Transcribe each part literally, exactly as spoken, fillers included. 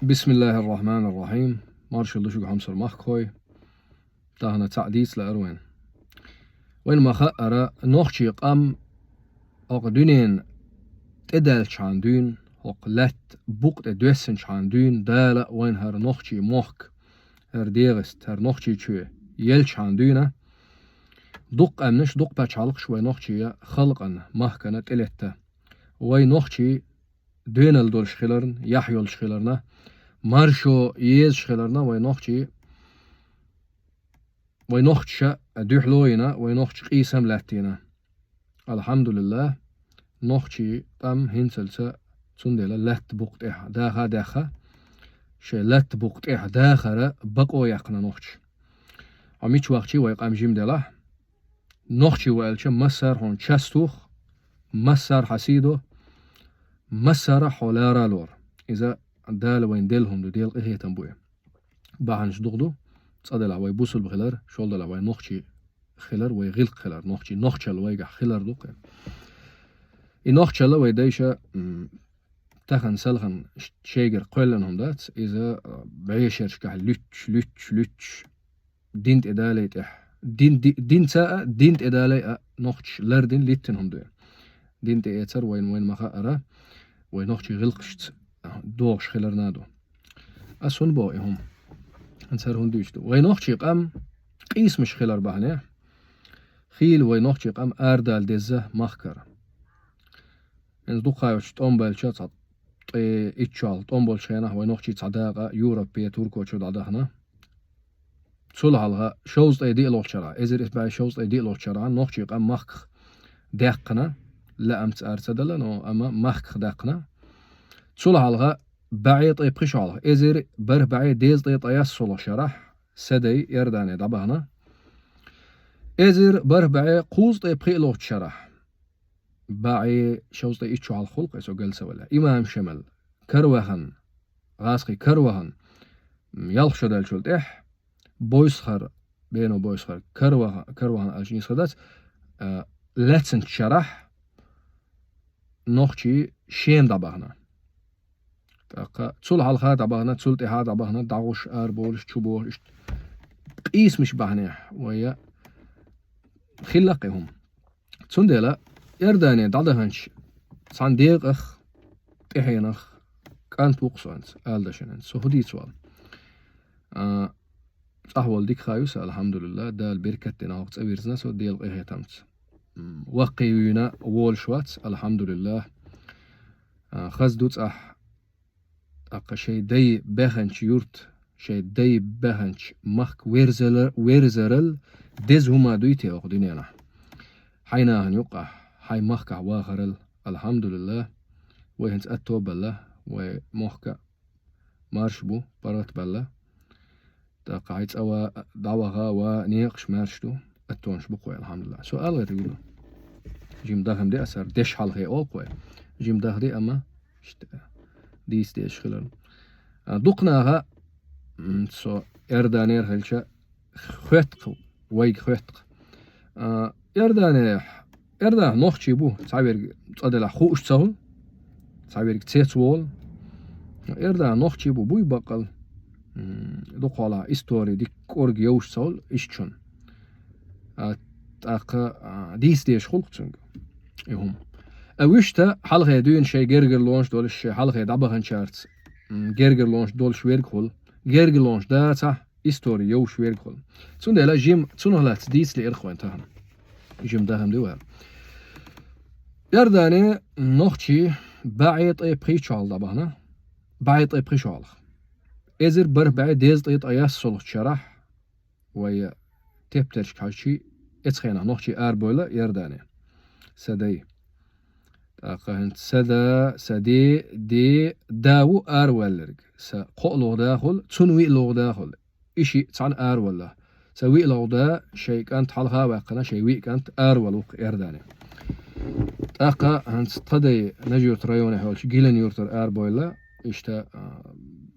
Бисмиллахир-рахманир-рахим. Маршалла ду шуьга, хьамсара махкахой. Тахана цхьаъ дийца лаьара вайна. Вайна ма-хаъара, нохчий къам хӀокху дуьненан тӀедаьллачхьана дуьйна, хӀокху лаьтта букъа тӀе доьссинчхьана дуьйна Дала вайна хӀара нохчий мохк, хӀара ДегӀаста, хӀара Нохчийчоь еллачхьана дуьйна, дукха къаьмнаш, дукха пачхьалкхаш вай нохчий халкъана, махкана тӀелетта. Вай нохчий доьналла долуш хиларна, яхь йолуш хиларна, маршо езаш хиларна, вай нохчий, вай нохчаша дуьхьало а йина, вай нохчаша къийсам а лаьттина. Алхьамдулиллах, нохчий къам хӀинцалца цундела лаьтта букъа тӀехь даха а даьхна, шайн лаьтта букъа тӀехь дахара бакъо яьккхина нохчаша. Хьо мича вахча а вай къам жима делахь, нохчий ву аьлча, массара а хьуна частух, массара а хьан сий до, массара а хьо лара а лору. Иза Дала вайна делла хӀума ду, Делан къинхетам бу и. Бахьанаш дукха ду, цкъа делахь вай бусалба хилар, шолгӀа делахь вай нохчий хилар, вай гӀиллакх хилар, нохчий, нохчалла вайгахь хилар ду-кх. И нохчалла вай дайша, м, тахана салхана ш-, шайгара кхоьллина хӀума дац, иза, а, бӀешерашкахь луьттуш, луьттуш, луьттуш, дин тӀе далай тӀехь. Дин, ди-, динца а, дин тӀе далай а нохчаша лардина, литтина хӀума ду. Дин тӀе эцар вайна, вайна ма-хаъара, вай нохчий гӀиллакхашца догӀуш хиларна а ду. Ас хӀунда боху и хӀума? ХӀинца хӀара хӀунда дуьйцу ду? Вай нохчий къам къийсамаш хилар бахьанехь, хийла вай нохчий къам арадала деза махкара. ХӀинца дукха ха йоцуш тӀом баьлча, цхьа ткъе итт шо хьалха тӀом болчу хенахь вай нохчий цхьа дакъа Европе, Туркочу дӀадахана. Цул хьалха шовзткъе диълагӀчу шарахь, эзар исс бӀе шовзткъе диълагӀчу шарахь нохчий къам махках даьккхина, лаамца ара ца дала, но амма махках даьккхина. Цул хьалха бӀе ткъе пхи шо хьалха, эзар бархӀ бӀе дезткъе ткъаяссалгӀачу шарахь, сан дай Иордане дӀабахана. Эзар бархӀ бӀе кхузткъе пхиълагӀчу шарахь, бӀе шовзткъе итт шо хьалха хуьлу-кх, со гал ца валахь, имам Шемал каравахана, гӀазкхий каравахана, м, ялх шо даьллачул тӀаьхьа Бойсхара, Бено Бойсхара караваха-, каравахана аьлча нийса хир дац, а, лаьцначу шарахь нохчий Шема дӀабахана. ТӀаккха цул хьалха дӀабахана, цул тӀаьхьа дӀабахана, дӀагӀуш, арабовлуш, чубохуш, иштта къийсамаш бахьанехь вайна хилла-кх и хӀума. Цундела Иордане дӀадаханчу цхьана декъах, тӀаьхьенах кӀант ву-кх со хӀинца, ала дашан хӀинца, со хӀун дийца вала? А, цӀахь волу дика хан ю сан, алхьамдулиллах, Дала беркат дина, хӀокху цӀа вирзина со Делан къинхетамца. М, ваккхий вуьйна волуш вац, алхьамдулиллах. А, хаза ду цӀахь, тӀаккха шайн дай баьхначу юрт, шайн дай баьхначу махка верзала-, верзарал деза хӀума дуй те хӀокху дуьненахь? Хьайн нахана юккъахь, хьайн махкахь вахарал, алхьамдулиллах, вай хӀинца атто а балла, вай мохк а марша бу, паргӀат а баьлла. ТӀаккха хьайн цӀа ва-, дӀаваха, ва, некъаш маьрша ду, аттонаш бу-кх вай, алхьамдулиллах. Со ала гӀертарг ду. Жима дахам де аса, деш хьалхе олу-кх вай. Жима дахде, амма иштта дийца дезаш хиларна. А, дукха наха, м, со Иорданера хилча, хоьтту-кх, вайга хоьтту-кх. А, Иорданехь, Иорданехь нохчий бу, цхьаверг цкъа делахь хууш ца хуьлу, цхьаверг цецволу. Иорданехь нохчий бу, буй баккъал. М, дукха хьолахь истори дика кӀорга йовш ца хуьлу ишттачунна. А, тӀаккха, а, дийца дезаш хуьлу-кх цуьнга и хӀума. А вуьшта хьалхе дуьйна шайн гергарлонаш долуш, шайн хьалхе дӀабаханчаьрца, м, гергарлонаш долуш верг хуьлу. Гергарлонаш дацахь, истори йовш верг хуьлу. Цундела жима цунах лаьцна дийца лиира-кх вайна тахана. Жима дахам де вара. Иордане нохчий бӀе ткъе пхийтта шо хьалха дӀабахана, бӀе ткъе пхи шо хьалха. Эзар бархӀ бӀе дезткъе ткъаяссалгӀачу шарахь вай тептершка хьаьжчи, эцу хенахь нохчий арабевлла Иордане. Сан дай. ТӀаккха хӀинца сан да, сан де, де, да ву араваьлларг. Сан кхоалгӀа да хуьлу, цунна виалгӀа да хуьлу. И шиъ цхьаьна аравалла. Сан виалгӀа да шайн кӀант хьалха а ваьккхина, шайн виъ кӀант аравала ву-кх Иордане. ТӀаккха хӀинца тхан дай Нажи-Юрт районехь йолчу Гилан-Юртара арабевлла, иштта, а,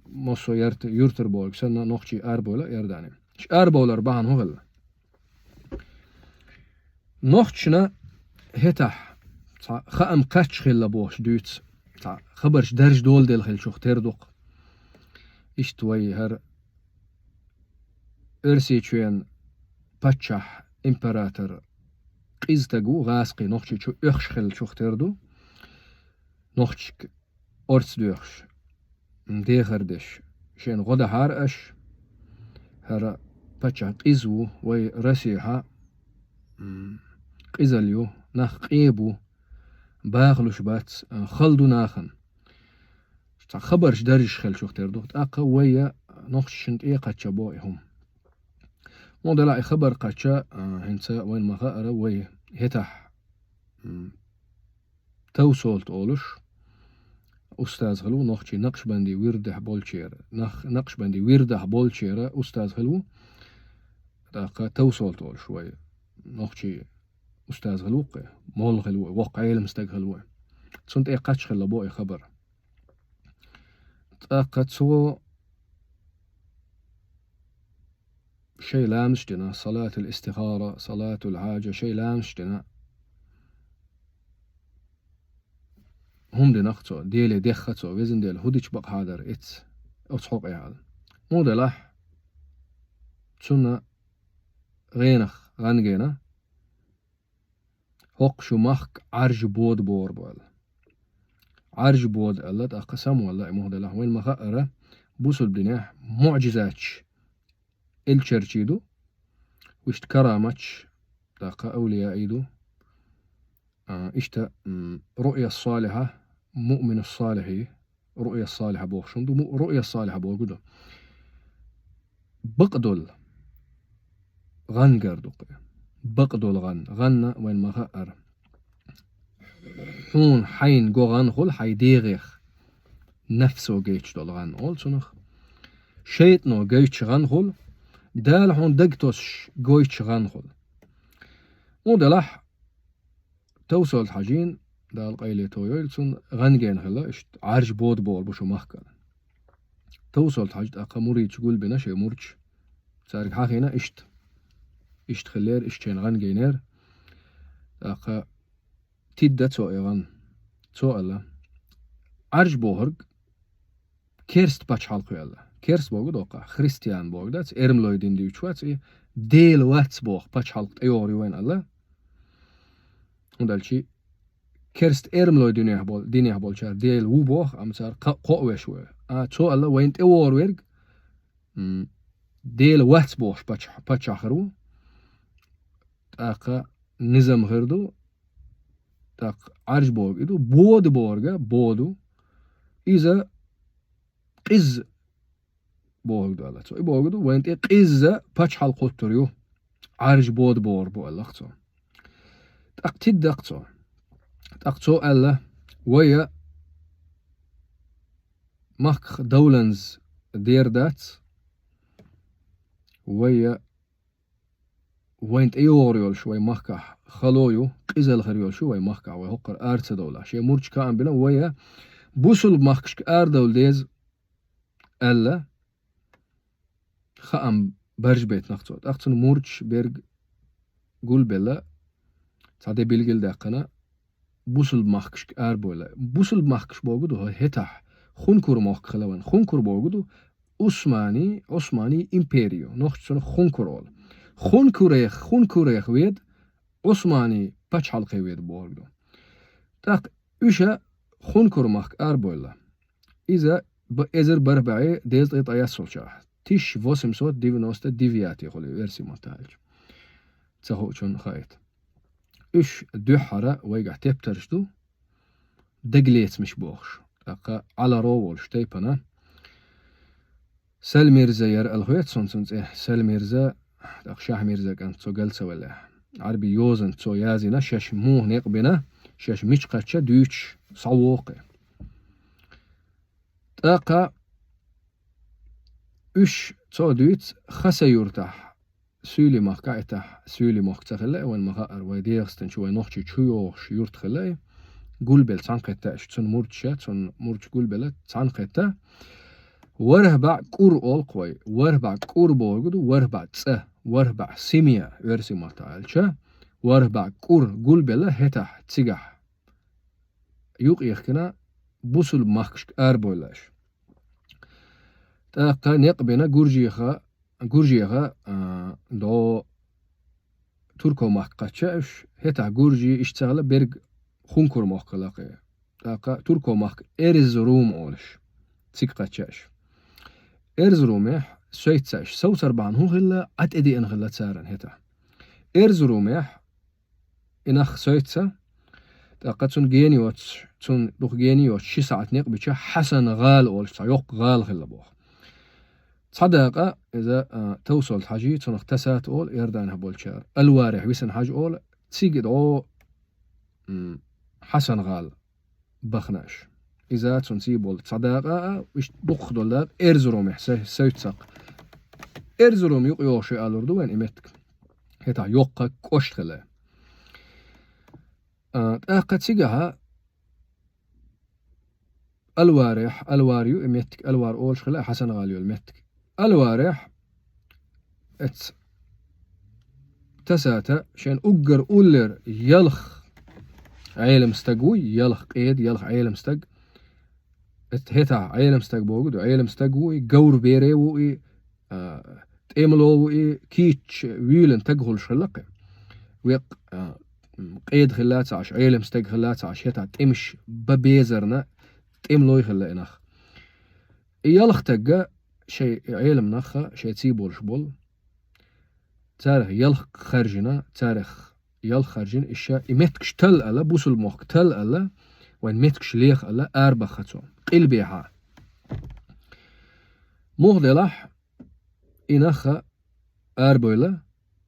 массо а ярт-, юртара бохург санна, нохчий арабевлла Иордане. Ш-, арабовлар бахьана хӀун хилла? Нохчашна хӀетахь цхьа хаам кхаччалц хилла бохуш дуьйцу, цхьа хабарш даржа доладелла хиллачух тера ду-кх. Иштта вай хӀара Оьрсийчоьнан паччахь, император къиза стаг ву, гӀазкхий Нохчийчу оьхуш хиллачух тера ду. Нохчашка орца доьхуш, м, дехар деш, шайна гӀо дахьара аш, хӀара паччахь къиза ву, вай Россехьа, м, къизалла ю, нах къе бу, бахалуш бац, а, хала ду нахана. Цхьа хабарш даржаш хиллачух тера ду. ТӀаккха вай нохчашна тӀе кхачча бо и хӀума. Муха делахь и хабар кхачча, а, хӀинца вайна ма хаъара, вай хӀетахь, м, Тавсолт олуш устаз хилла ву, нохчий накъшбанди вирдехь болчера, нах-, накъшбанди вирдахь болчера устаз хилла ву, тӀаккха Тавсолт олуш вай нохчий устаз хилла ву-кх, молла хилла ву, воккха Ӏелам стаг хилла ву. Цунна тӀе кхачча хилла бо и хабар. ТӀаккха цо шай ламазаш дина, салатул истихара, салатул хьаджа, шай ламазаш дина, хӀума динарг цо, Деле дехар цо, везан Дела, хӀу дича бакъахьа дара эцца, оцу хьокъехь аьлла. Муха делахь, цунна гӀенах, гӀан гена, хӀокху шу махка Ӏаржа бода богӀур бу аьлла. Ӏаржа бода аьлла, тӀаккха самавала и муха делахь, вайна ма хаъара, бусулба динехь муӀжизаташ элчанчий ду, вуьшта караматаш, тӀаккха авлияий ду. А, иштта, м, руъя салихьа, муъмину салихьи, руъя салихьа бохуш хӀума ду, му-, руъя салихьа бохург ду. Бакъдолу гӀан гар ду-кх. Бакъдолу гӀан. ГӀанна вайна ма хаъара. Хьуна хьайна го гӀан хуьлу хьайн дегӀех. Нафсо гойтуш долу гӀан олу цунах. ШайтӀано гойтуш гӀан хуьлу, Дала хьуна дагатосуш гойтуш гӀан хуьлу. Муха делахь, Тавсолт-Хьаьжин, Дала къайле тойойла цунна, гӀан гена хилла, иштта Ӏаржа бода богӀур бу шу махка аьлла. Тавсолт-Хьаьжа тӀаккха мурдаш гулбина, шен мурдаш, цаьрга хьахийна иштта. Иштта хиллера, иштта шайна гӀан гийнера. ТӀаккха тидда цо и гӀан. Цо аьлла: «Ӏаржа бохург керста пачхьалкх ю», аьлла. Керста бохург ду-кх, христиан бохург дац, эрмалойн дин дуьйцуш вац и, Дела вац боху пачхьалкх тӀейогӀур ю вайна аьлла. ХӀунда аьлча керста эрмалойн динехь бол-, динехь болчара Дела ву боху, амма цара кха-, кхоъ веш ву. А, цо аьлла, вайна тӀейогӀур верг, м, Дела вац бохуш паччахь-, паччахь хир ву. ТӀаккха низам хир ду, тӀаккха Ӏаржа бохург и ду, бода бохург а боду. Иза къиза бохург ду аьлла цо. И бохург ду, вайна тӀе къиза пачхьалкх хӀуттур ю. Ӏаржа бода богӀур бу аьлла-кх цо. ТӀаккха тидда-кх цо. ТӀаккха цо аьлла: «Вай махках довланза дер дац, вай вайна тӀейогӀур йолуш вай махкахь хало ю, къизалла хир йолуш ю вай махкахь, вай хӀокхара ара ца довлахь. Шен мурдашка хаам бина, вай бусулба махкашка арадовла деза», аьлла, хаам баржабайтинарг цо. ТӀаккха цуьнан мурдаш берг гулбелла, цхьа де билгалдаьккхина, бусулба махкашка арабойла. Бусулба махкаш бохург ду хӀетахь, хункур мохк хила вайн. Хункур бохург ду Усмани, Усмани импери ю. Нохчашца цунах хункур олу. Хункурех, хункурех веда, Усмани пачхьалкхе веда бохург ду. ТӀаккха уьш хункур махка арабойла. Иза б-, эзар бархӀ бӀе дезткъе ткъаяссалгӀачохь. Тысяча восемьсот девяносто девятый хуьлу, оьрсийн маттахь аьлча. Ца хуучунна хаийта. Уьш дуьххьара вайгахь тептарш ду, дагалецамаш бохуш. ТӀаккха Ӏаларо волуш тайпана. Сальмирза яра аьлла хета суна цуьнан цӀе. Сальмирза, тӀаккха Шахьмирза кӀант, цо гал ца валлехь. Ӏарби йозанца цо язйина, шаьш муха некъ бина, шаьш мича кхаьчча дуьйцуш схьавогӀу-кх. ТӀаккха уьш цо дуьйцу Хаса-Юртахь, Суьйли махкахь а иттахь, Суьйли мохк ца хилла, вайн ма хаъара, вай ДегӀастан чу, вай Нохчийчу чу йогӀуш юрт хилла и. Гулбелла цхьаьна кхетта уьш, цуьнан мурдаш а, цуьнан мурдаш гулбелла цхьаьна кхетта. ВархӀ бӀе кӀур олу-кх вай. ВархӀ бӀе кӀур бохург ду, вархӀ бӀе цӀа, вархӀ бӀе семья, оьрсийн маттахь аьлча, вархӀ бӀе кӀур гулбелла хӀетахь, цигахь. Юкъ йихкина бусулба махкашка арабойла уьш. ТӀаккха некъ бина Гуржеха, Гуржеха, а, дӀо Турко махка кхаьчча уьш, хӀетахь гуржий иштта ца хилла, берриг хункур мохк хилла кхе. ТӀаккха Турко махка Эрзрум олуш, цига кхаьчча уьш. Эрзрумехь соьца уьш совцар бахьана хӀун хилла, Ӏа тӀедеана хилла царна хӀетахь. Эрзрумехь и нах соьца, тӀаккха цунна гена йоцуш, цунна дукха гена йоцуш, ши сахьт некъ бича Хьасан-гӀала олуш цхьа йоккха гӀала хилла боху. Цхьа дакъа иза, а, Тавсолт-Хьажи, цунах Тасат олу, Иорданехь болчара. Алварехь Висан-Хьажа олу, цига дӀо, м, Хьасан-гӀала бахна уьш. Иза цунна ций болу цхьа дакъа а, иштта дукхах долу дакъа Эрзрумехь сай-, соьццакх. Эрзрум юкъа йогӀуш ю алур ду вайн и меттиг. ХӀетахь йоккха кӀошт хилла. А, тӀаккха цигахьа Алварехь, Алвар ю и меттиг, Алвар олуш хилла, Хьасан-гӀала йолу меттиг. Алварехь эц Тасата шайн уггар уллера ялх Ӏелам стаг вуй, ялх къеда, ялх Ӏелам стаг. Эц хӀетахь Ӏелам стаг богу ду, Ӏелам стаг вуй, говр бере ву и, а, тӀемало ву и, кийча вуьйлан таг хуьлуш хилла кхе. Веккъ, а, м, къеда хилла ца Ӏаш, Ӏелам стаг хилла ца Ӏаш, хӀетахь тӀемаш бан безарна тӀемалой хилла и нах. И ялх тагга шайн и Ӏелам нахха шайн ций болуш болу. Царах ялх харжина, царах ялх харжина, иша и меттигаш тал ала, бусул мохк тал ала, вайн меттигаш леха ала, арабаха цо. Къилбехьа. Муха делахь, и нахха арабойла,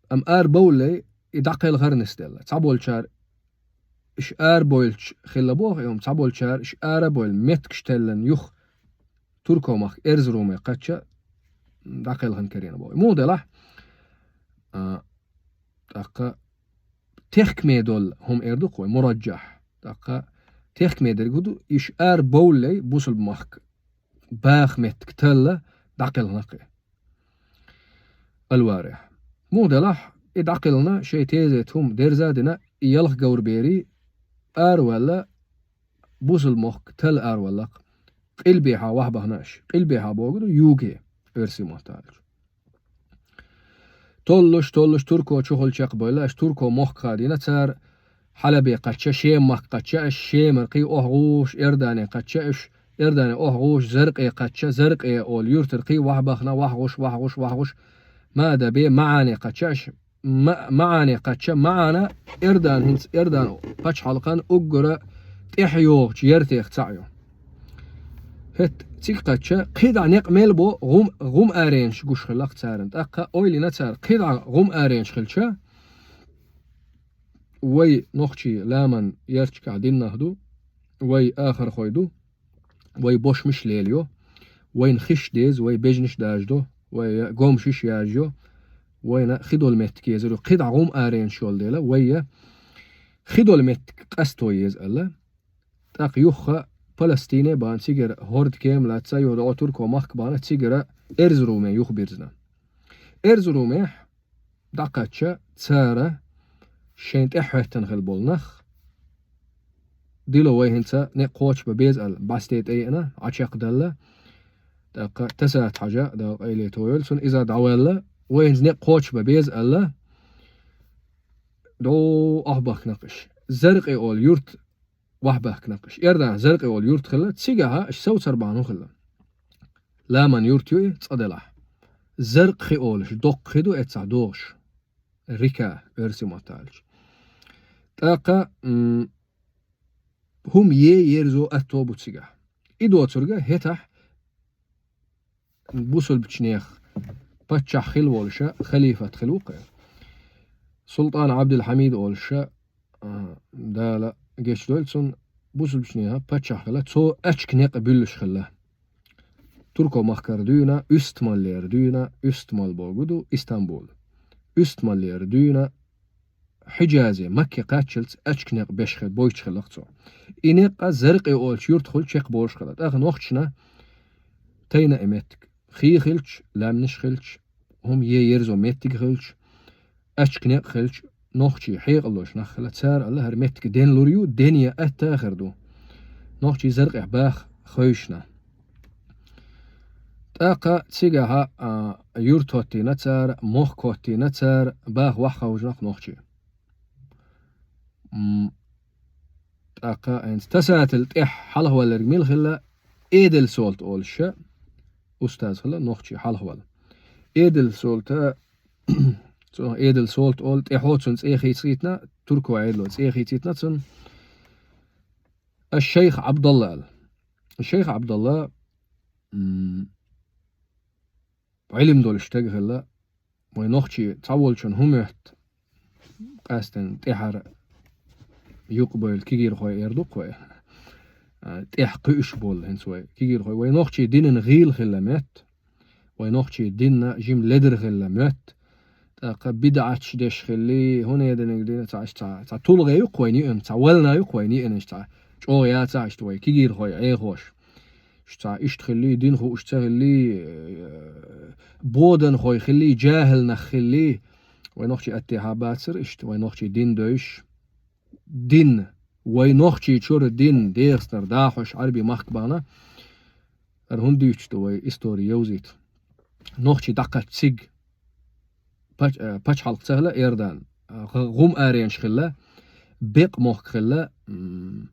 амма арабовллай и дӀакхелхар нисделла. Цхьаболчара иш арабойлуш хилла боху, и хӀума цхьаболчара иш арабойла меттигаш теллан юха Турко махка Эрзруме кхаьчча дӀакхелхина карийна боху. Муха делахь, а, тӀаккха техкаме долу хӀума эр ду-кх вай, мураджахь. ТӀаккха техкаме дерг хӀун ду, иш арабовллай бусулба махка баха меттиг талла дӀакхелхина кхе. Алварехь. Муха делахь, и дӀакхелхина шайн тезет хӀума дерза а дина, и ялх говр бери араваьлла, бусул мохк тал араваллакх. Къилбехьа вахьа бахна аш. Къилбехьа богу ду юге, оьрси маттахь аьлча. Толлуш, толлуш Турко чухула чекхбойла аш, Турко мохк хадийна цара, Хьалабе кхаьчча, Шема махка кхаьчча, аш Шемара кхий охьагӀуш, Иордане кхаьчча, аш Иордане охьагӀуш, Заркъе кхаьчча, Заркъе олу юьртара кхий вахьа бахна, вахьагӀуш, вахьагӀуш, вахьагӀуш, Мадабе, МаӀане кхаьчча, аш Ма-, МаӀане кхаьчча, МаӀана Иордан, хӀинца Иордан пачхьалкхан уггара тӀаьхьа йогӀучу яртех цхьаъ ю. ХӀетта цига кхаьчча, кхидӀа некъ мел бо гӀум-, гӀум аренаш гуш хилла-кх царна. ТӀаккха ойла йина цара, кхидӀа гӀум аренаш хилча, вай нохчий ламан ярташкахь диннах ду, вай ахархой ду, вай бошмаш лелайо, вайна хиш деза, вай бежнаш дажадо, вай гомшиш яжайо, вайна хи долу меттиг езар ю. КхидӀа гӀум аренаш йолу дела, вай я хи долу меттиг къасто еза аьлла. ТӀаккха юхха Палестине бахна, цигара хӀорда кема лаца, юха дӀо Турко махка бахна, цигара Эрзруме юхабирзина. Эрзрумехь дӀакхаьчча, цара шайн тӀаьхьахӀоьттина хилла болу нах, дило вай хӀинца некъ кхочушбан беза аьлла, бӀаьсте тӀееана, Ӏа чекхдалла, тӀаккха Тасат-Хьажа, Дала къайле тойойла цунна, иза дӀаваьлла, вай хӀинца некъ кхочушбан беза аьлла, дӀо охьабахкина-кх аш. Заркъе олу юрт вахьа баьхкина-кх аш. Иордан Заркъе олу юрт хилла, цигахьа аш совцар бахьана хилла. Ламан юрт ю и, цкъа делахь. Заркъ хи олуш, доккха хи ду эццахь догӀуш. Рика, оьрси маттахь аьлча. ТӀаккха, м, хӀума е ерзо атто бу цигахь. И доцурга хӀетахь бусулбачунех паччахь хила волуша, халифат хила ву кхе. Султан Абдулхьамид олуша, а, Дала гечдойла цунна, бусулбачунеха паччахь хила, цо аьчка некъ буьллуш хилла. Турко махкара дуьйна, уьстмаллера дуьйна, уьстмал богу ду Истамбул. Уьстмаллера дуьйна, Хьиджазе, Макке кхаччалц аьчка некъ беш хи-, бойтуш хилла-кх цо. И некъа Заркъе олучу юртахула чекхболуш хилла. ТӀаккха нохчашна тайна и меттиг. Хи хилча, лаьмнаш хилча, хӀума е ерзо меттиг хилча, аьчка некъ хилча, нохчий хьекъаллош нах хилла, цара аьлла, хӀара меттиг ден лур ю, ден я атта а хир ду. Нохчий Заркъехь баха хевшина. ТӀаккха цигахьа, а, юрт хӀоттийна цара, мохк хӀоттийна цара, баха ваххавжнах нохчий. М, ТӀаккха хӀинца Тасатил тӀехь хьалхавалларг мила хилла, Эдел Солт олуш ша, устаз хилла нохчий хьалхавала. Эдел Солта, цо Эдел Солт олу, тӀехьо цунна цӀе хийцарийтина, турко Ӏедало цӀе хийцарийтина цунна, аш-Шайх Ӏабдалла аьлла. Шайх Ӏабдалла, м, Ӏилм долуш стаг хилла, вай нохчий цхьаволчун хӀун моьтту, къаьстина тӀаьхьара юкъабевлла кегийрхой эр ду-кх вай. А, тӀехь кхуьуш болу хӀинца вай кегийрхой. Вай нохчий динан гӀийла хилла моьтту, вай нохчий динна жима ледара хилла моьтту, тӀаккха бидӀаташ деш хилли, хӀун эдиниг дина, цхьа, цхьа, цхьа тулгӀе ю-кх вайна йиъна, цхьа вална ю-кх вайна йиъна, цхьа чӀогӀа яцахь иштта вай кигийрхой, Ӏехош. Шу цхьа иштта хилли, дин хууш ца хилли, э, боданхой хилли, жахӀил нах хилли, вай нохчий аттехьа бацара иштта, вай нохчий дин девзаш. Дин, вай нохчий чуьра дин, дегӀаснара дахьош Ӏарби махка бахана, ара хӀунда дуьйцуш ду вай истори йовзийта. Нохчий дӀакхаьчча цига пач-, э, пачхьалкх ца хилла Иордан, э, гъ-, гӀум аренаш хилла, бекъа мохк хилла, м,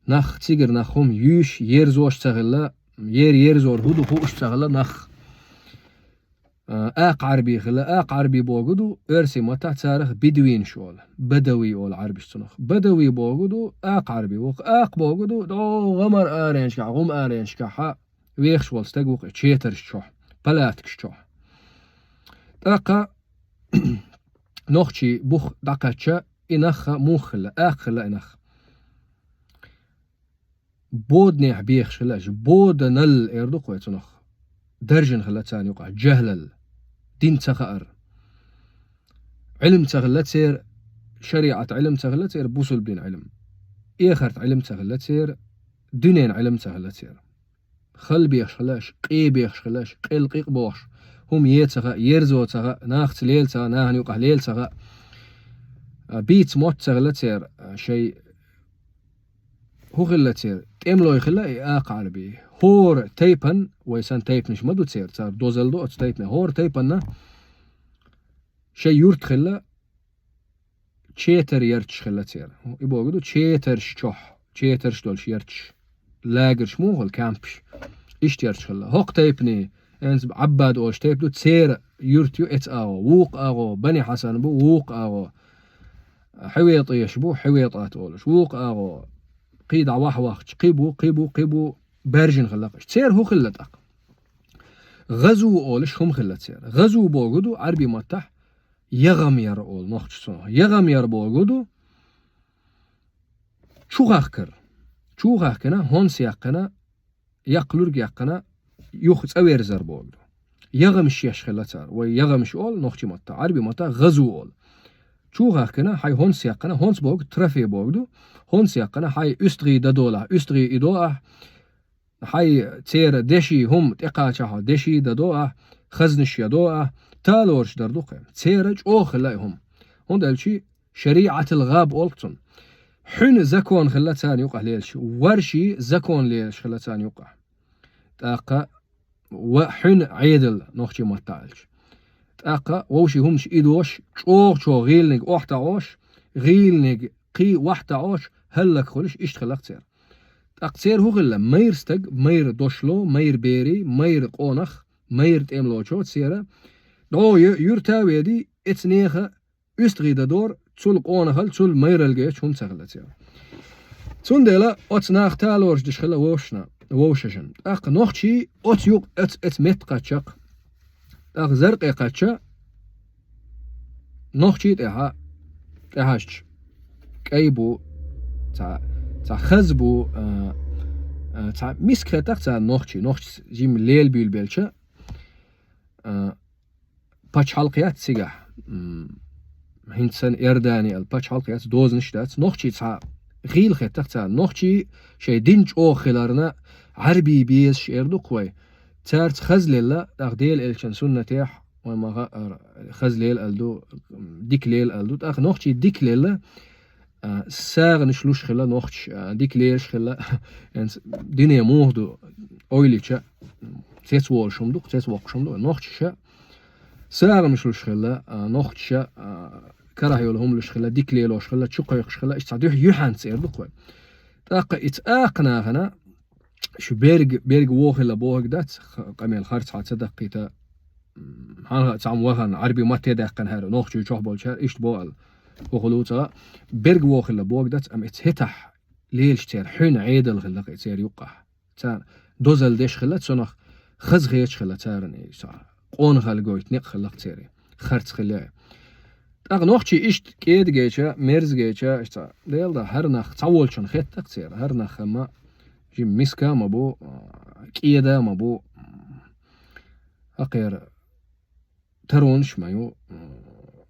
нах цигара нах хӀума юьйш, ерзош ца хилла, ер ерзор хӀу ду хууш ца хилла нах. Э, акха Ӏарби хилла, акха Ӏарби богу ду, оьрсийн маттахь царах бедуинаш олу, бадави олу Ӏарбиш цунах. Бадави богу ду, акха Ӏарби ву, акха богу ду, дӀо гӀамар аренашкахь, гӀум аренашкахь, вехаш волу стаг ву-кх и четарш чохь, палаткаш чохь. ТӀаккха нохчий бух дӀакхаьчча, и нахха муха хилла, акха хилла и нах. Боданехь бехаш хилла аша, боданал эр ду-кх вай цунах. Даржина хилла царна юкъахь, жахӀлал, дин ца хаар. Ӏилм ца хилла церан, шариӀат Ӏилм ца хилла церан, бусулба дин Ӏилм. Эхарт Ӏилм ца хилла церан, дуьненан Ӏилм ца хилла церан. Хала бехаш хилла аша, къе бехаш хилла аша, къел къикъ бохуш, хӀума е ца хаьа, ерзо ца хаьа, нахаца лела ца хаьа, нахана юкъахь лела ца хаьа. А, бийца мотт ца хилла церан, а, шайн хӀун хилла церан, тӀемалой хилла и акха Ӏарби. ХӀора тайпан, вай санна тайпанаш ма ду церан, цара дозалла ду оцу тайпане. ХӀора тайпанна шайн юрт хилла, четар ярташ хилла церан. И богу ду, четарш чохь, четарш долуш ярташ. Лагерш муха хуьлу, кемпаш. Иштта ярташ хилла. ХӀокху тайпане, хӀинца Ӏаббад олуш тайпа ду, церан юрт ю эцу агӀо. Вукху агӀо Бани Хьасан бу, вукху агӀо ХьеватӀеш бу, ХьеватӀат олуш. Вукху агӀо кхидӀа вахь-вахча, кхин бу, кхин бу, кхин бу, баьржина хилла-кх уьш. Церан хӀун хилла тӀаккха? ГӀазу олуш хӀума хилла церан. ГӀазу богу ду Ӏарби маттахь, ягӀам яр олу нохчашца. ЯгӀам яр богу ду чухахкар. Чухахкина, хӀонс яьккхина, яккха лург яьккхина, юха цӀа верзар богу ду. ЯгӀамаш еш хилла цара. Вай ягӀамаш олу нохчийн маттахь, Ӏарби маттахь гӀазу олу. Чухахкина, хьайн хӀонс яьккхина, хӀонс богу, трофей богу ду. ХӀонс яьккхина, хьайн уьстагӀий дан долахь, уьстагӀий и до ахь, хьайн церан деши хӀума тӀекхачахь, деши дан до ахь, хазнаш я до ахь, талораш дар ду-кх. Церан чӀогӀа хилла и хӀума. ХӀунда аьлча шариӀатал гӀаб олу цунна. Хьуьнан закон хилла царна юкъахь лелаш, варшийн закон лелаш хилла царна юкъахь. ТӀаккха ва хьуьнан Ӏедал нохчийн маттахь аьлча. ТӀаккха вовшийн хӀуманаш и дош, чӀогӀачо гӀийланиг охьатаӀош, гӀийланиг кхин охьатаӀош, хӀаллакьхуьлуш, иштта хилла-кх церан. ТӀаккха церан хӀун хилла? Майра стаг, майра дошло, майра бери, майра къонах, майра тӀемалочо церан. ДӀо ю-, юьрта а ведий, эцу нехан уьстагӀий дан дора, цул къонахалла, цул майралла гечу хӀума ца хилла церан. Цундела оцу наха талораш деш хилла вовшашна, вовшашна. ТӀаккха нохчий оцу юкъа, оцу, оцу метта кхачча-кх. ТӀаккха Заркъе кхачча, нохчий тӀаьхьа, тӀаьхьашча, кӀай бу, цхьа, цхьа хаза бу, а, а, цхьа миска хетта-кх царна нохчий, нохчий жима лела буьйлабелча, а, пачхьалкх яц цигахь. М, хӀинца санна Иордани аьлла пачхьалкх яц, дозанаш дац. Нохчий цхьа гӀийла хетта-кх царна. Нохчий шайн дин чӀогӀа хиларна, Ӏарбий безаш эр ду-кх вай. Цаьрца хаза лелла, тӀаккха Делан элчан суннатехь, вай ма хаара, хаза лела аьлла ду, дика лела аьлла ду. ТӀаккха нохчий дика лелла, а, сагӀанаш луш хилла нохчаша, а, дика лелаш хилла, хӀинца дуьне муха ду, ойла йича, цец волуш хӀума ду-кх, цец воккхуш хӀума ду. Нохчаша сагӀамаш луш хилла, а, нохчаша, а, карахь йолу хӀума луш хилла, дика лелош хилла, чу кхойкхуш хилла, иштта цхьа дуьхьа юьхьанца эр ду-кх вай. ТӀаккха и цӀаккха нахана шу берг-, берг вохилла бохург дац, х-, къамел харцахьа ца даккхийта, м, хьалха а цхьамма вахана, Ӏарби матте даьккхина хӀара, нохчий чохь болчара, иштта бо аьлла. ХӀу хуьлу цӀа, берг вохилла бохург дац, амма и цхьа хӀетахь лелаш церан хьуьна Ӏедал хилла-кх и церан юккъахь. Царна дозалла деш хилла цунах, хаза хеташ хилла царна и цхьа къонахалла гойту некъ хилла-кх церан, харц хилла. ТӀаккха нохчий иштта кӀедагеча, мерзагеча, иштта, Дела да, хӀара нах цхьаволчунна хетта-кх церан, хӀара нах амма жимма миска а ма бу, кӀеда а ма бу, хӀокхеран таронаш а ма ю,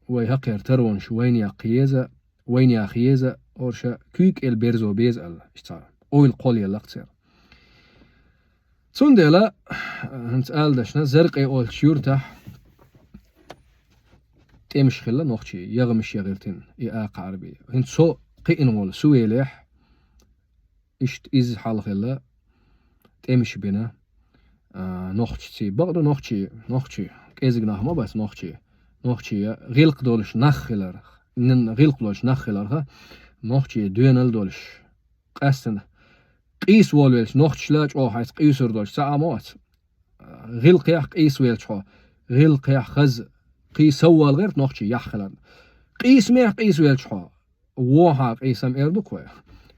вай хӀокхеран таронаш вайна яккха еза, вайна яха еза, орша куьйга кӀел берзо беза аьлла, иштта цхьа ойла кхоллаелла-кх церан. Цундела, хӀинца ала дашна, Заркъе олучу юьртахь тӀемаш хилла нохчий, ягӀамаш ягӀиртина и акха Ӏарби. ХӀинца со кхиъна волу Сувелехь, иштта иза хьалха хилла, тӀемаш бина, а, нохчаций. Бакъду нохчий, нохчий, кӀезиг нах ма бац нохчий. Нохчий гӀиллакх долуш нах хиларх, н-, гӀиллакх долуш нах хиларха, нохчий доьналла долуш. Къаьстина къийса волавелча нохчашла чӀогӀа хьайца къийсур долуш цхьа а ма вац. ГӀиллакхехь къийса велча хьо, гӀиллакхехь хаза кхин соввал гӀерта нохчий яхь хиларна. Къийсамехь къийса велча хьо, вон хьан къийсам эр ду-кх вай.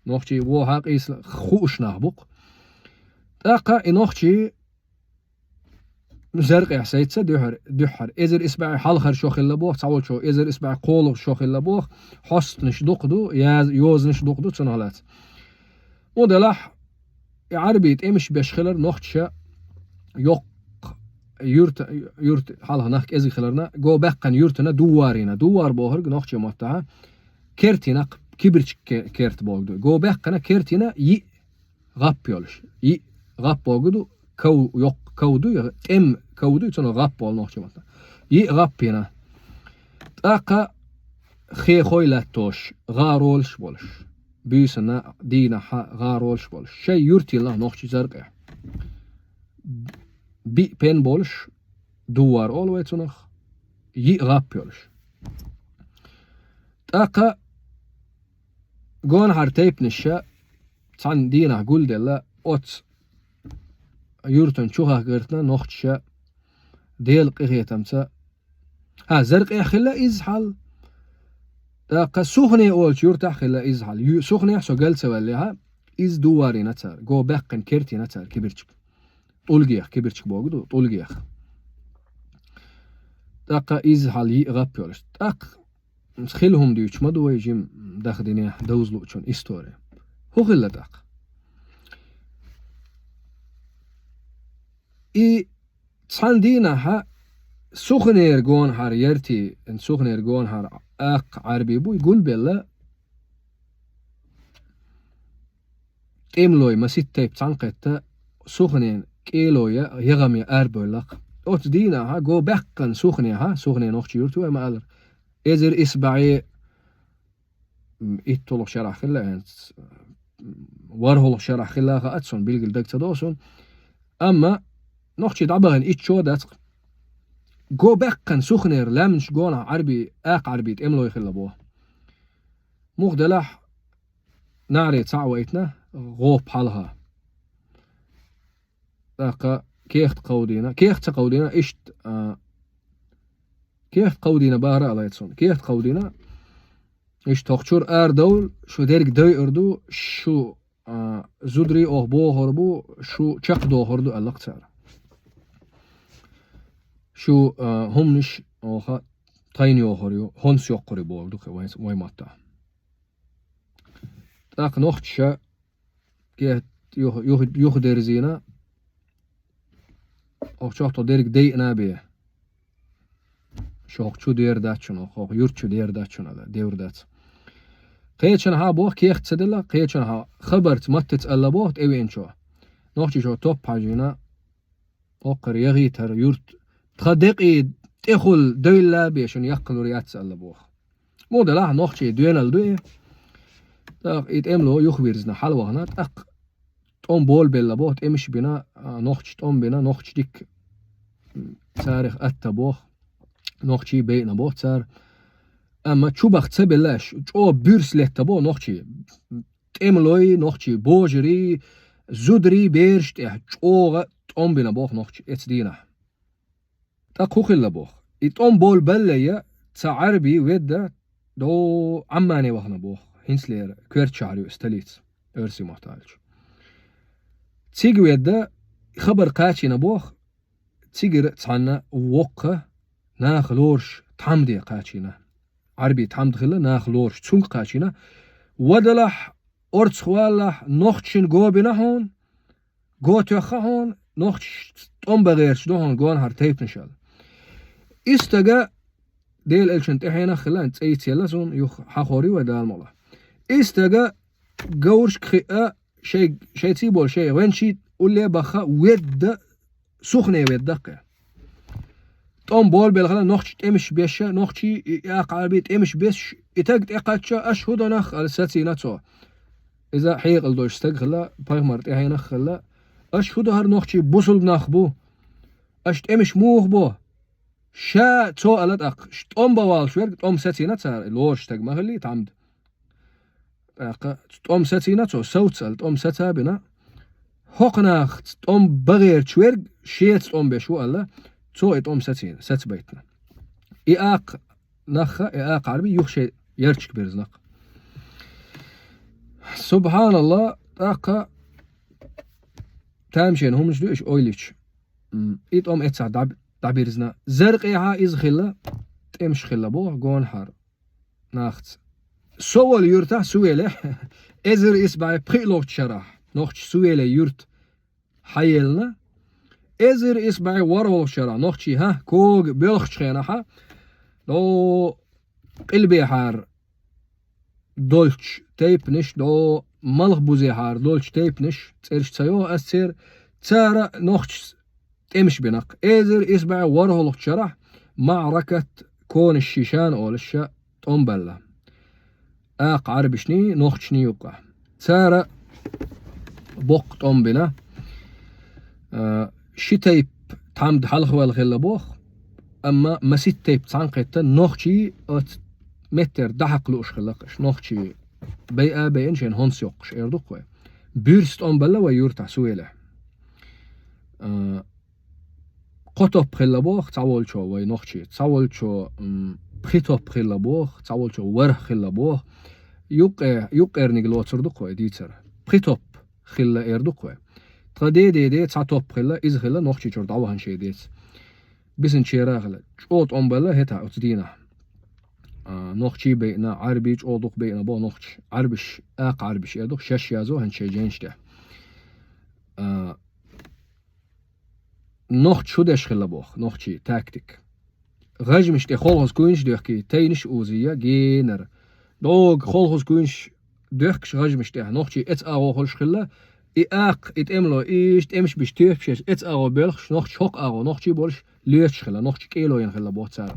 Нохчий вон хьан къийса хууш нах бу-кх. ТӀаккха и нохчий Заркъехь сайца дуьхьар-, дуьххьара. Эзар исс бӀе хьалхара шо хилла боху, цхьаволчо эзар исс бӀе кхоалгӀа шо хилла боху, хьостанаш дукха ду, яз-, йозанаш дукха ду цунах лаьцна. Ма делахь, и Ӏарби тӀемаш беш хилар нохчаша йоккха юрт, юрт хьалха нах кӀезиг хиларна, го баьккхина юьртана дувварийна. Дуввар бохург нохчийн маттахь кертина, кибирчиг ке-, керт бохург ду. Го баьккхина кертина йиъ гӀап йолуш. Йиъ гӀап бохург ду, ков, йоккха ков ду, тӀем ков ду, цунах гӀап олу нохчийн маттахь. Йиъ гӀап йина. ТӀаккха хехой латтош, гӀаролаш болуш. Буьйсанна дийнахьа гӀаролаш болуш. Шайн юьртилла нохчий Заркъехь. Биъ пен болуш, дуввар олу вай цунах, йиъ гӀап йолуш. ТӀаккха гонахьара тайпанаша цхьана дийнахь гулделла, оцу юьртан чу хьахгартна нохчаша Делан къинхетамца. ХӀа, Заркъехь хилла иза хьал. ТӀаккха Сухне олучу юьртахь хилла иза хьал. Ю-, Сухнехь со гал ца ваьллехьа, иза дувварийна цара. Го баьккхина кертийна цара кибирчиг. ТӀулгех, кибирчиг бохург ду, тӀулгех. ТӀаккха иза хьал йиъ гӀап йолуш. ТӀаккха хилла хӀума дуьйцуш ма ду вай жима даха динехь довза луучун истори. ХӀун хилла тӀаккха? И цхьана дийнахьа Сухнера гонахьара яртий, Сухнера гонахьара акха Ӏарби буй гулбелла, тӀемалой маситтайпа цхьаьнакхетта Сухнен кӀело я, ягӀам я арабевлла-кх. Оцу дийнахьа го баьккхина Сухнехьа, Сухне нохчийн юрт ю вай ма-аллара, эзар исс бӀе, м, итталгӀа шарахь хилла хӀинца, м, ворхӀалгӀа шарахь хилла хаа суна, билггал даг ца до суна. Амма нохчий дӀабахана итт шо дац-кх. Го баьккхина Сухнера лаьмнаш гонахь Ӏарби, акха Ӏарби тӀемалой хилла боху. Муха делахь, нари цхьаъ вайтина, гӀопа хьалха. ТӀаккха кехат кховдийна, кехат ца кховдийна, иштта, а, кехат кховдийна бахара а лайта суна. Кехат кховдийна, иштта хӀокху чуьра арадовла, шу дерг дойур ду, шу, а, зударий оха бохур бу, шу чекхдохур ду, аьлла-кх цара. Шу, а, хӀуманаш оха тхайна йохур ю, хӀонс йоккхур ю бохург ду-кх вай, вай маттахь. ТӀаккха нохчаша кехат юха-, юха-, юхадерзийна, оха чохь тхо дерг дайъина а бен. Шу хӀокху чу дер дац шуна, хӀокху юрт чу дер дац шуна аьлла, девр дац. Кхечанхьа боху кехат ца делла, кхечанхьа хабарца, маттаца аьлла боху тӀевеанчо. Нохчий чохь топ хьажийна, хӀокхара яхийтара юрт тхан декъий тӀехула девлла а бен шуна яккхалур яц аьлла боху. Муха делахь нохчий доьналла ду и. ТӀаккха и тӀемало юхавирзина хьалавахана, тӀаккха тӀом болабелла боху, тӀемаш бина, а, нохчаша тӀом бина, нохчаша дика, м, царах атта боху, нохчий байина боху цара. Амма чубаха ца белла аьлча, чӀогӀа буьрса летта боху нохчий. ТӀемалой, нохчий божарий, зударий, бераш тӀехь чӀогӀа тӀом бина боху нохчаша эцу дийнахь. ТӀаккха хӀун хилла боху? И тӀом болабаллалц цхьа Ӏарби ведда, до Ӏаммане вахана боху. ХӀинцалера коьртачу шахьар ю и столица, оьрсийн маттахь аьлча. Цига ведда, хабар кхачийна боху, цигара цхьана воккха наха лоруш тхьамда кхачийна. Ӏарби тхьамда хилла, наха лоруш цунга кхачийна. Вадалахь, орцах валалахь, нохчашна го бина хьуна, го тоьхна хьуна, нохчаша тӀом бан гӀерташ ду хьуна гонахара тайпанаш аьлла. И стага, Делан элчанан тӀаьхьенах а хилла, цӀе йицъелла суна, юха хьахор ю вай, Дала мукъ лахь. И стага говрашка хиъна, шай, шайций болу шай гӀоьнчий улле а бахха, ведда, сухне ведда-кх. ТӀом болабелла хилла, нохчий тӀемаш беш, нохчий и, и акха Ӏарби тӀемаш беш, и стаг тӀекхачча, аша хӀун до нах, аьлла, сацийна цо. Иза хьекъал долуш стаг хилла, пайхамаран тӀаьхьенах а хилла. Аша хӀун до, хӀара нохчий бусулба нах бу? Аша тӀемаш муха бо? Ша цо аьлла тӀаккха, ш-, тӀом бан воллуш верг, тӀом сацийна цара, лоруш стаг ма хиллий тхьамда. ТӀаккха тӀом сацийна цо, совца аьлла, тӀом саца а бина. ХӀокху нахаца тӀом бан гӀерташ верг шеца тӀом беш ву аьлла, цо и тӀом сацийна, сацабайтина. И акха нах а, и акха Ӏарби юха шайн ярташка бирзина-кх. СубхьаналлахӀ, тӀаккха тамашийна хӀуманаш ду уьш ойла йича. М, и тӀом эццахь дӀаб-, дӀабирзина. Заркъехьа иза хилла, тӀемаш хилла боху гонахара нахаца. Со волу юьртахь Сувелехь, эзар исс бӀе пхиълагӀчу шарахь, нохчий Сувеле юрт хьаеллина, эзар исс бӀе ворхӀалгӀачу шарахь, нохчий, хӀа, кога боьлхучу хенахьа, до къилбехьара долчу тайпанаш, до малхбузехьара долчу тайпанаш, цӀераш ца йоху ас церан, цара нохчаца тӀемаш бина-кх. Эзар исс бӀе ворхӀалгӀачу шарахь, маӀракат Конаш-Шишан олуш, ша тӀом баьлла. Акха Ӏарбишний, нохчашний юккъехь. Цара боккха тӀом бина. А, ши тайпа тхьамда хьалхаваьлла хилла боху, амма маситта тайпа цхьаьнакхетта, нохчий оцу меттера дӀахьакха лууш хилла-кх уьш. Нохчий байа а байина, шайна хӀонс йоккхуш, эр ду-кх вай. Буьрса тӀом баьлла вай юьртахь Сувелехь. А, кхо топ хилла боху цхьаволчо вай нохчий, цхьаволчо, м, пхи топ хилла боху, цхьаволчо ворхӀ хилла боху. Юккъе-, юккъерниг лоцур ду-кх вай дийцар. Пхи топ хилла эр ду-кх вай. Тхан де-де-де цхьа топ хилла, иза хилла Нохчийчуьра дӀавахана шен деца. Бисинчера а хилла. ЧӀогӀа тӀом баьлла хӀетахь оцу дийнахь. А, нохчий байина, Ӏарбий чӀогӀа дукха байина боху нохчаша. Ӏарбаш, акха Ӏарбаш эр ду-кх, шаьш язо хӀинца шайн жайнаш тӀехь. А, нохчаша хӀун деш хилла боху, нохчий тактика. ГӀажмаш тӀе холхазан куйнаш а доьхкий, тайнаш а узийя, генара. ДӀога холхазан куйнаш доьхкуш гӀажмаш тӀехь, нохчий эцу агӀо хуьлуш хилла, и акха, и тӀемало, иштта тӀемаш беш тоьпаш еш, эцу агӀо боьлхуш, нохчий хӀокху агӀо, нохчий болуш лоьцуш хилла, нохчий кӀело йина хилла боху цара.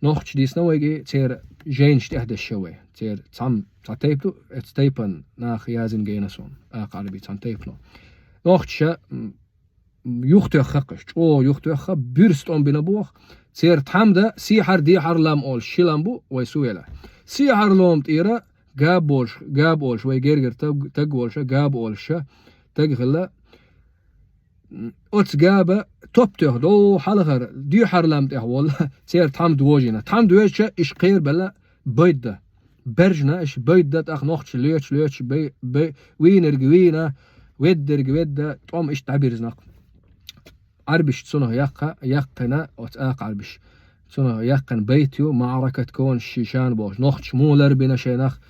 Нохчаша дийцина вайга и церан жайнаш тӀехь дешна вай. Церан цхьамма, цхьа тайпа ду, эцу тайпана наха язйина гайна суна, акха Ӏарбий цхьана тайпано. Нохчаша, м, юхатоьхна-кх уьш, чӀогӀа юхатоьхна, буьрса тӀом бина боху. Церан тхьамда сехьар-дехьар лам олуш ши лам бу вай Сувелехь. Сехьар лома тӀера Габа болуш, Габа олуш, вай гергара таг, таг волуша, Габа олуша, таг хилла. Оцу Габа топ тоьхна, до хьалхара, дехьар лам тӀехь волу, церан тхьамда вожийна. Тхьамда вежча, иштта кхерабелла, байда. Бержна, иштта байда, тӀаккха нохчаша лоьцуш, лоьцуш, бай, бай, вийнарг вийна, веддарг ведда, тӀом иштта дӀабирзина-кх. Ӏарбаша цунах яккха, яьккхина, оцу акха Ӏарбаша цунах яьккхина байт ю, маӀракат Конаш-Шишан бохуш. Нохчаша муха ларбина шайн нах,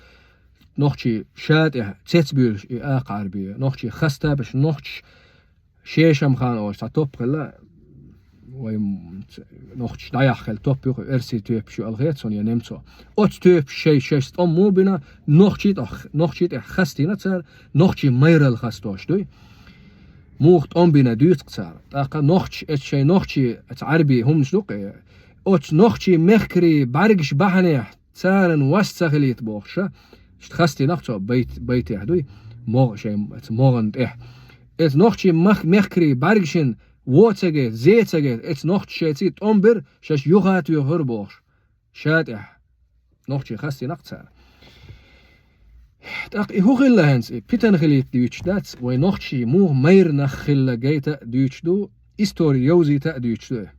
нохчий ша тӀехь цецбуьйлуш и акха Ӏарби, нохчий хастабеш, нохчаша Шешам-хан олуш цхьа топ хилла, вай, м, ц-, нохчаша дӀаяхьа хилла топ ю-кх, оьрсийн тоьпаш ю аьлла хета суна, я немцо. Оцу тоьпаша шай, шайца тӀом муха бина, нохчий тӀе-, нохчий тӀехь хастийна цара, нохчий майралла хастош дуй. Муха тӀом бина дуьйцу-кх цара. ТӀаккха нохчаша эцу шайн нохчий, эцу Ӏарбий хӀуманаш ду-кх, оцу нохчий мехкарий бӀаьргаш бахьанехь, царна вас ца хилийта бохуша, иштта хастийна-кх цо байт-, байтехь дуй. могӀа шайн, эца могӀан тӀехь. Эца нохчий мах-, мехкарий бӀаргашин во ца гайта, зе ца гайта, эца нохчий шайций тӀом бир, шаьш юха тоьхар бохуш. Ша тӀехь. Нохчий хастийнакх цара. ТӀаккха и хӀун хилла хӀинца, и питана хилийта дуьйцуш дац, вай нохчий муха майра нах хилла гайта а дуьйцуш ду, истори йовзийта а дуьйцуш ду.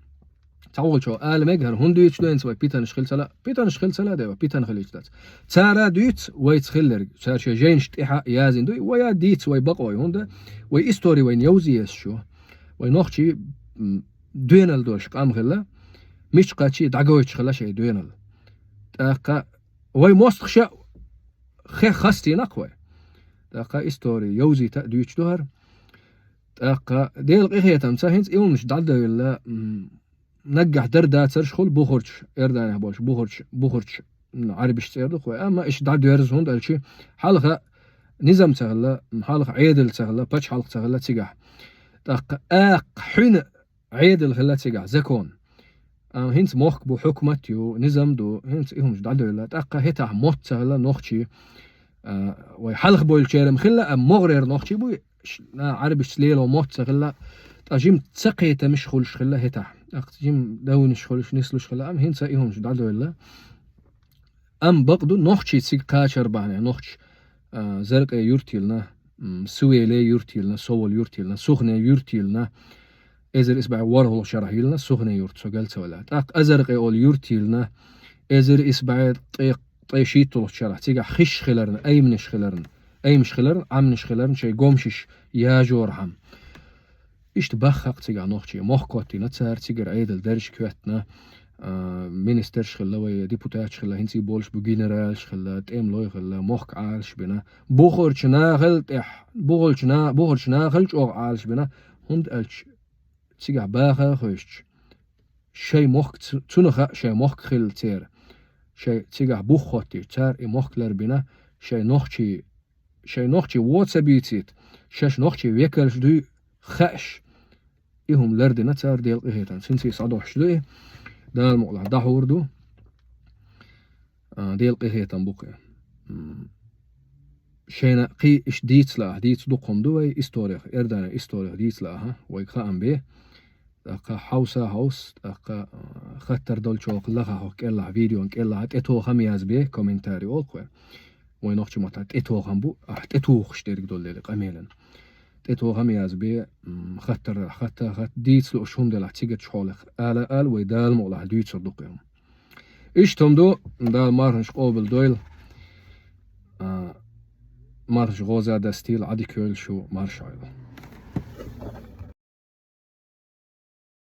Цхьаволчо ала мега хӀара хӀунда дуьйцуш ду хӀинца вай питанаш хила ца лаа, питанаш хила ца лаа, де вай питана хилийта дац. Цара дуьйцу вайца хилларг, цара шайн жайнаш тӀехьа язйина ду, и вай а дийца вай бакъой, хӀунда вай истори вайна йовза езаш ю. Вай нохчий, м, доьналла долуш къам хилла, мича кхачий дӀагойтуш хилла шайн доьналла. ТӀаккха вай мостагӀаша хех хастийнакх вай. ТӀаккха истори йовзийта а дуьйцуш ду хӀара. ТӀаккха Делан къинхетамца хӀинца и хӀуманаш дӀадевлла, м, наггахь дар дацарш хуьлу бухарчу, Иорданехь болчу бухарчу, бухарчу, м, Ӏарбаш цӀера ду-кх вай, амма иштта дӀадоьрзу, хӀунда аьлча хьалха низам ца хилла, м, хьалха Ӏедал ца хилла, пачхьалкх ца хилла цигахь. ТӀаккха аккха хьуьна Ӏедал хилла цигахь, закон. Амма хӀинца мохк бу, хьукмат ю, низам ду, хӀинца и хӀуманаш дӀадевлла. ТӀаккха хӀетахь мотт ца хилла нохчий, а, вай хьалха бевллачеран хилла, амма могӀарера нохчий бу, ш-, на, Ӏарбашца лело мотт ца хилла, ткъа жима цакхетамаш хуьлуш хилла хӀетахь. ТӀаккха жима давнаш хуьлуш, нислуш хилла, амма хӀинца и хӀуманаш дӀадевлла. Амма бакъ ду, нохчий цига кхачар бахьанехь, нохчий, а, Заркъе юрт йиллина, м, Сувеле юрт йиллина, Совал юрт йиллина, Сухне юрт йиллина, эзар исс бӀе ворхӀалгӀачу шарахь йиллина Сухне юрт, со гал ца валахь. ТӀаккха Азаркъе олу юрт йиллина, эзар исс бӀе ткъе, ткъе шийтталгӀачу шарахь, цигахь хиш хиларна, айманаш хиларна, аймаш хиларна, Ӏамнаш хиларна, шайн гомшаш яжорхьама. Иштта баххакх цигахь нохчий, мохк коттийна цара, цигара Ӏедал даржаш коьттина, а, министраш хилла вай, депутаташ хилла, хӀинца и болуш бу, генералаш хилла, тӀемалой хилла, мохк Ӏалаш бина. Бухарчу нахал тӀехь, бухарчу на-, бухарчу нахал чӀогӀа Ӏалаш бина, хӀунда аьлча цигахь баха а хевшича, шайн мохк ц-, цунах а шайн мохк хилла церан. Шайн цигахь бух хоттийча, цара и мохк ларбина, шайн нохчий, шайн нохчий вон ца бийцийта, шаьш нохчий векалш дуй хаьаш, и хӀума лардина цара Делан къинхетамца. ХӀинца и схьадохьуш ду и, Дала мукъалахь дӀахьур ду. А, Делан къинхетам бу кхин. М, шайна кхин иштта дийца лаахь, дийца дукха хӀума ду вай историях, Иорданин историях дийца лаахь, вайга хаам бе. ТӀаккха хьовса хьовса, тӀаккха, а, хаттар долчохь лаха хьо кӀелахь, видеон кӀелахь, тӀетохам язбе, комментарий олу-кх вай. Вай нохчийн маттахь тӀетохам бу, ахь тӀетухуш дерг долу дела къамелан. ТӀетохам язбе, м, хаттар, хатта, хатта, дийца лууш хӀума делахь, цигачу хьолах ала, ала, вай Дала мукъалахь дуьйцур ду кхин. Иштта хӀума ду, Дала марханаш къобал дойла. А, марханаш гӀоза дастийла, Ӏадика йойла шу, марша Ӏойла.